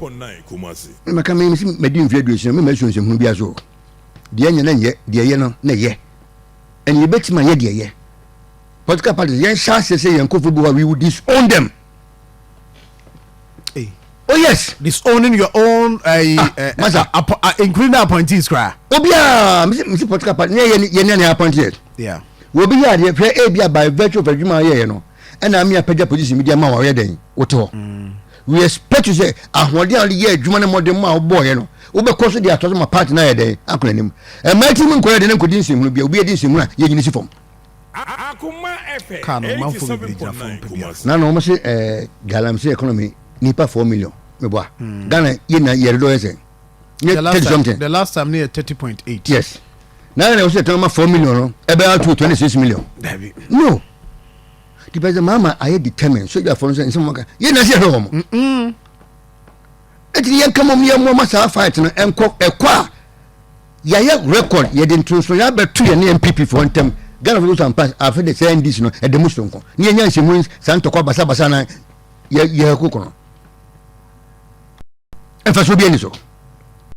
87.9 Kumasi. Maka me mesi madi mfe 60, me ma suo nsɛmhunu bi aso. Deɛ nyɛ na nyɛ, deɛ yɛ no na yɛ. Ɛne yɛbɛtumi ayɛ deɛ yɛ. Political parties, yɛn hyɛ aseɛ sɛ yɛn nkɔfo bi hɔ a, we will disown them. Hey. Oh yes. Disowning your own Ah, Masa. Including the appointees kra. Obiara mesi political party ne yɛ yɛ ne appoint yɛ. Obi yɛ adeɛ hwɛ, ebi a by virtue of adwuma a yɛyɛ no, ɛna ami apagya position bi di ama wa, ɔyɛ dɛn wote hɔ. We expect you sɛ ahoɔden a wɔde yɛ adwuma no, mmɔden mu a wobɔɔyɛ no, wobɛkɔ so de atɔ so ma party no ayɛ dɛn akɔ n'anim. Ɛma ti mu nkɔyɛ dɛn nkɔdi nsɛmhunu bia obi adi nsɛmhunu a, yɛnyini si fam. Akuma FM. Kaa no, manfo bebree gyina fam 87.9 pɛ bia. Kumasi. Na wɔn sɛ galamsey economy, nipa 4 million meboa Ghana yɛ na yɛrɛ dɔ yɛ sɛ The yɛ last 30 time, something. The last time near 30.8. Yes, na wɔsɛ tɛn ma 4 million no, ɛbɛyɛ ato 26 million. Dabi. No, the President Mahama ayɛ determined sogyafoɔ no sɛ nsɛm wɔka yɛn na sɛ yɛhwɛ wɔn ɛti yɛn kama mu, yɛn mmɔ saa fight no ɛnkɔ ɛkɔ a yɛayɛ record, yɛde ntonso yɛabɛto yɛn ne NPP foɔ ntɛm. Ghana foɔ so ampa afe de sɛ NDC no ɛde mu sonko ne yɛnya nsɛmu saa ntɔkwa basabasa na yɛ koko no ɛmfa so bi ani so.